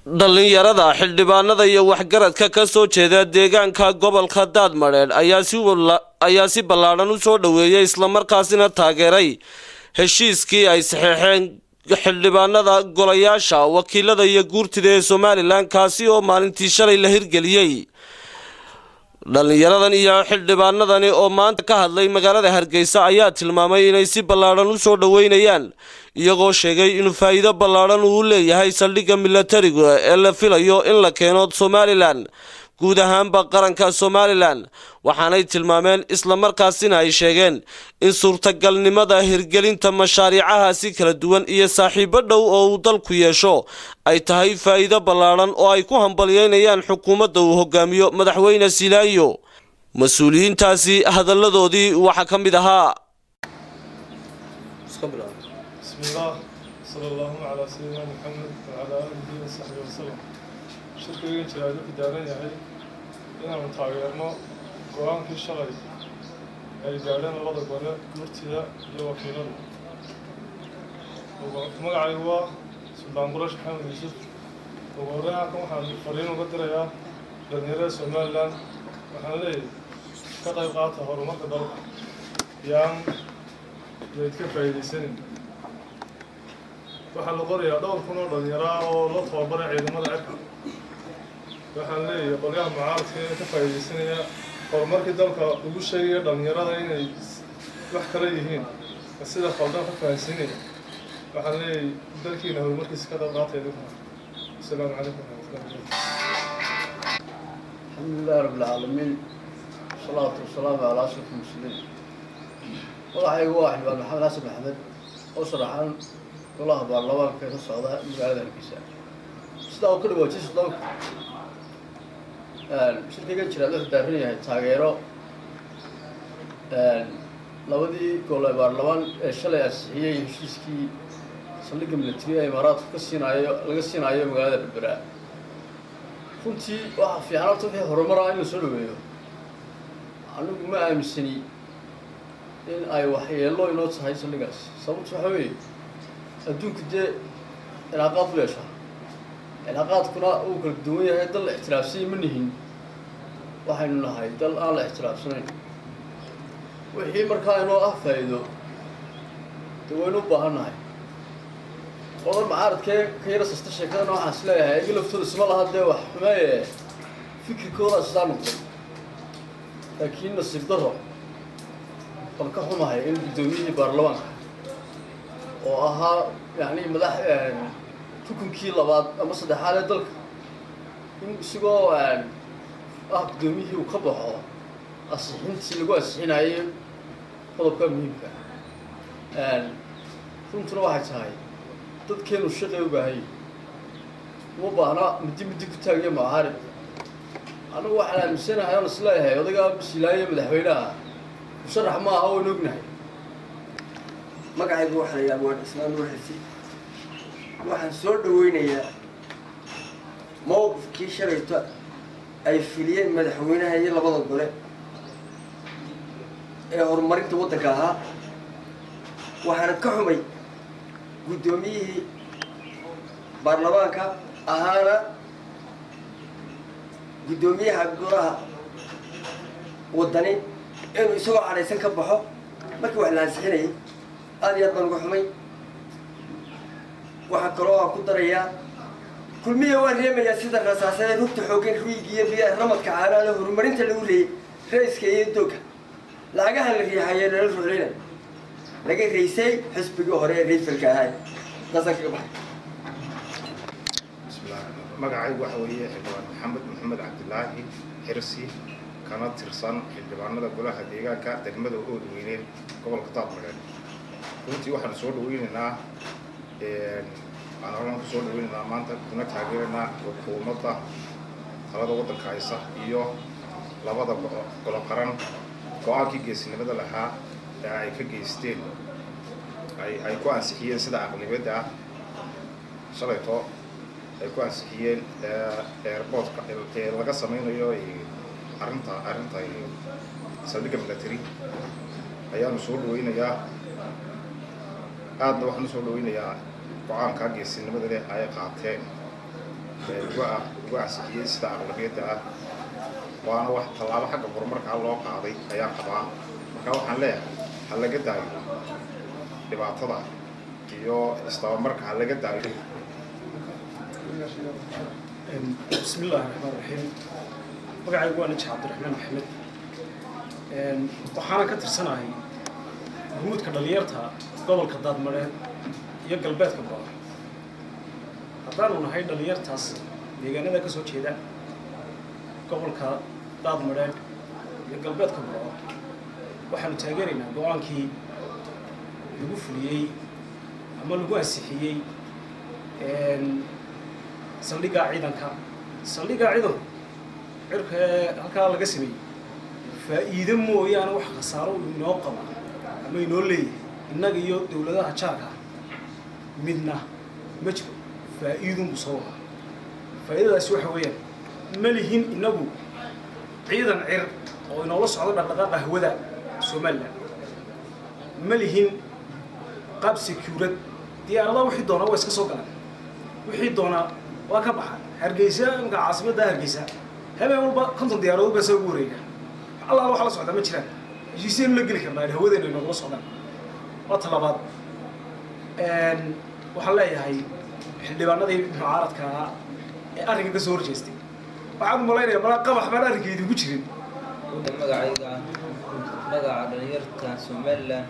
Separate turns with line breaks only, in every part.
Dhallinyarada, xildhibaanada iyo waxgaradka ka soo jeeda deegaanka gobolka Daadmadheedh ayaa si ballaadhan u soo dhoweeyey, islamarkaasina taageeray heshiiskii ay saxeexeen xildhibaanada golayaasha wakiilada iyo guurtida ee Somaliland, kaasi oo maalintii shalay la hirgeliyey. Dhallinyaradan iyo xildhibaanadani oo maanta ka hadlay magaalada Hargeysa ayaa tilmaamay inay si ballaadhan u soo dhoweynayaan, iyagoo sheegay inuu faa'iido ballaadhan uu leeyahay saldhigga milatariga ee la filayo in la keeno Somaliland, guud ahaanba qaranka Somaliland. Waxaanay tilmaameen, islamarkaasina ay sheegeen in suurtagalnimada hirgelinta mashaariicahaasi kala duwan iyo saaxiibo dhow oo uu dalku yeesho ay tahay faa'iido ballaadhan oo ay ku hambalyeynayaan xukuumadda uu hogaamiyo Madaxweyne Silaayo. Mas-uuliyiintaasi hadalladoodii waxaa ka mid ahaa:
بسم الله، صلى الله على سيدنا محمد وعلى آله وصحبه وسلم. Shirkaygan jaraa'id wuxuu daaran yahay inaanu taageerno go-aankii shalay ay gaadheen labada gole, guurtida iyo wakiiladu. Magacaygu waa Suldaan Qurash Maxamed Yuusuf. Ugu horreyn, halkan waxaan fariin uga dirayaa dhalinyarada Somaliland. Waxaan leeyahay, ka qayb qaata horumarka dalka, yaan laydka faa'iidaysanin. Waxaa la qorayaa dhowr kun oo dhalinyaro ah oo loo tababaray ciidamada cirka. Waxaan leeyahay qolyaha mucaaradka ee ka faa'iidaysanaya horumarkii dalka, ugu sheegaya dhalinyarada inay wax kala yihiin, sida khaldan ka fahansiinaya, waxaan leeyahay, dalkiina horumarkiisa ka qayb qaata idinkuna. Asalaamu calaykum waraxmatullahi wabarakatu.
الحمد لله رب العالمين، والصلاة والسلام على أشرف المرسلين. Magacaygu waa xildhibaan Maxamed Xasan Maxamed oo sharaxan golaha baarlamaanka ka socda magaalada Hargeysa. Sidaa uu ka dhawaajiyay suldaanku, shirkaygan jiraad wuxuu daaran yahay taageero labadii gole baarlamaan ee shalay ansixiyey heshiiskii saldhigga military ee Imaaraadku ka siinaayo, laga siinaayo magaalada Berbera. Runtii waxaa fiican horta wixii horumar ah in la soo dhaweeyo. Anigu ma aaminsani in ay waxyeello inoo tahay saldhiggaas. Sababtu waxa weeye, adduunku dee cilaaqaad u yeeshaa, cilaaqaadkuna uu kala duwan yahay. Dal la ixtiraafsanya ma nihin, waxaynu nahay dal aan la ixtiraafsanayn. Wixii markaa inoo ah faa'iido dee waynu u baahan nahay. Qodan mucaaradkee ka yara sasta sheekadana, waxaan is leeyahay iyaga laftooda isma laha dee wax xumeeye, fikirkoodaa sidaa noqday. Laakiin nasiib darro baan ka xumahay in guddoomiyihii baarlamaanka oo ahaa yacni madax xukunkii labaad ama saddexaad ee dalka, in isagoo ah guddoomiyihii uu ka baxo ansixintii lagu ansixinayay qodobka muhiimka. Runtuna waxay tahay, dadkeenu shaqay u baahan yihin, uma baahna midi midi ku taagiyo mucaarib. Anigu waxaan aaminsanahay oon isleeyahay odaygaa Silaaye madaxweynaha musharax ma aha, waynu ognahay.
Magacaygu waxaa la yidhaha Abwaan Islaan Nuuxisi. Waxaan soo dhaweynayaa mowqifkii shalayto ay filiyeen madaxweynaha iyo labada gole ee horumarinta waddanka ahaa. Waxaana ka xumay guddoomiyihii baarlamaanka ahaana guddoomiyaha golaha Waddani inuu isagoo cadhaysan ka baxo markii wax la ansixinayay. Aad iyo aad baan uga xumay. Waxaa kaloo aan ku darayaa, Kulmiya waa reemayaa sida rasaasada rugta xooggan, riigiyo biyaha, ramadka caanaha le, horumarinta lagu reeyey rayska iyo doogga, lacagaha la riixaye lala ruxlina laga raysay xisbigii hore ee rayfalka ahay. Taasaan kaga baxay.
Bismillah. Magacaygu waxa weeye Xildhibaan Maxamed Maxamed Cabdilaahi Xirsi, kana tirsan xildhibaanada golaha deegaanka degmada Oodweyne, gobolka Daadmareed. Runtii waxaanu soo dhaweynaynaa, aan halkan kusoo dhaweynaynaa maanta, kuna taageeraynaa xukuumadda talada waddanka haysa iyo labada golo qaran go-aankii geesinimada lahaa ee ay ka geysteen, ay ku ansixiyeen sida aqlibiyadda ah shalayto ay ku ansixiyeen airportka ee laga sameynayo arrinta saldhigga military ayaanu soo dhaweynayaa. Aadna waxaan usoo dhaweynayaa go-aanka geesinimada leh ay qaateen. Ugu ansixiyey sida aqlabiyadda ah, waana wax tallaabo xagga horumarkaa loo qaaday ayaa qabaa. Marka waxaan leeyahay, ha laga daayo dhibaatada iyo istabamarka, ha laga daayo.
Bismi Illaahi Raxmaan Raxiim. Magacaygu waa Najax Cabdiraxmaan Maxamed, waxaana ka tirsanahay gurmudka dhalinyarta gobolka Daadmareed iyo galbeedka Burco. Haddaanu nahay dhalinyartaas deegaanada ka soo jeeda gobolka Daadmareed iyo galbeedka Burco, waxaanu taageeraynaa go-aankii lagu fuliyey ama lagu ansixiyey saldhigga ciidanka. Saldhigga ciidanku cirka ee halkaa laga sameeyey faa'iido mooyaane wax khasaaro uu inoo qaba ama inoo leeyahay innaga iyo dowladaha jaarka ah midna ma jiro. Faa'iidunbuu soo wadaa. Faa'iidadaasi waxa weeyaan, ma lihin innagu ciidan cir oo inoola socdo dhaqdhaqaaqa hawada Somaliland, ma lihin qaab security. Diyaaradaha wixii doonaa waa iska soo galaan, wixii doonaa waa ka baxaan. Hargeysa imka, caasimadda Hargeysa, habeen walba 50 diyaaradood baa soo ugu wareega. Allaala waxa la socdaa ma jiraan. Heshiisyaynu la geli karnaa hawadeena inagula socdaan. Waa talabaad. Waxaan leeyahay xildhibaanadii mucaaradka ahaa ee arrinka ka soo horjeestay, waxaan u malaynayaa malaa qabax baan arrinka idinku jirin.
Magacayga, magaca dhalinyarta Somaliland,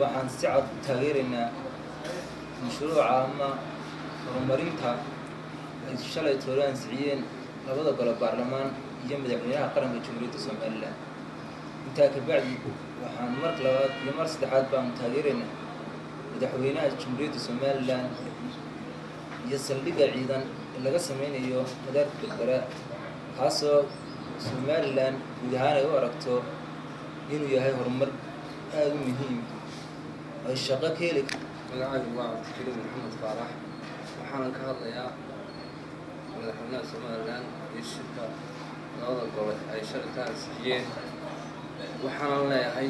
waxaan si cad u taageeraynaa mashruuca ama horumarinta ay shalay toole ansixiyeen labada gole baarlamaan iyo madaxweynaha qaranka Jamhuuriyadda Somaliland. Intaa ka bacdi, waxaan mar labaad iyo mar saddexaad baanu taageeraynaa madaxweynaha Jamhuuriyadda Somaliland iyo saldhigga ciidan ee laga sameynayo madaarka Berbera, kaasoo Somaliland guud ahaan ay u aragto inuu yahay horumar aada u muhiim ay shaqo ka heli.
Magacaygu waa Cabdikariim Maxamed Faarax. Waxaanan ka hadlayaa madaxweynaha Somaliland iyo shirka labada gole ay shalay ka ansixiyeen. Waxaanan leeyahay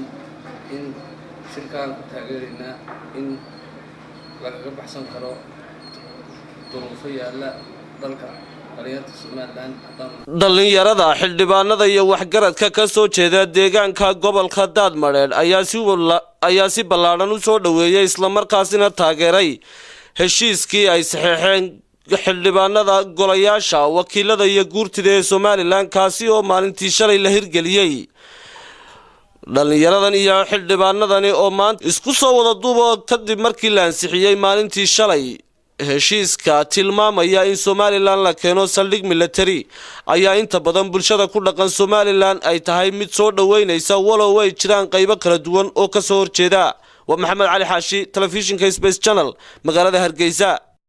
in shirkaan ku taageeraynaa in lagaga baxsan karo duruufo yaalla dalka dhalinyarta Somaliland haddaan.
Dhallinyarada, xildhibaanada iyo waxgaradka ka soo jeeda deegaanka gobolka Daadmadheedh ayaa si ballaadhan u soo dhoweeyey, islamarkaasina taageeray heshiiskii ay saxeexeen xildhibaanada golayaasha wakiilada iyo guurtida ee Somaliland, kaasi oo maalintii shalay la hirgeliyey. Dhallinyaradan iyo xildhibaanadani oo maanta isku soo wada duubo kadib markii la ansixiyey maalintii shalay heshiiska tilmaamaya in Somaliland la keeno saldhig military, ayaa inta badan bulshada ku dhaqan Somaliland ay tahay mid soo dhoweynaysa, walow ay jiraan qaybo kala duwan oo kasoo horjeeda. Waa Maxamed Cali Xaashi, telefishinka Space Channel, magaalada Hargeysa.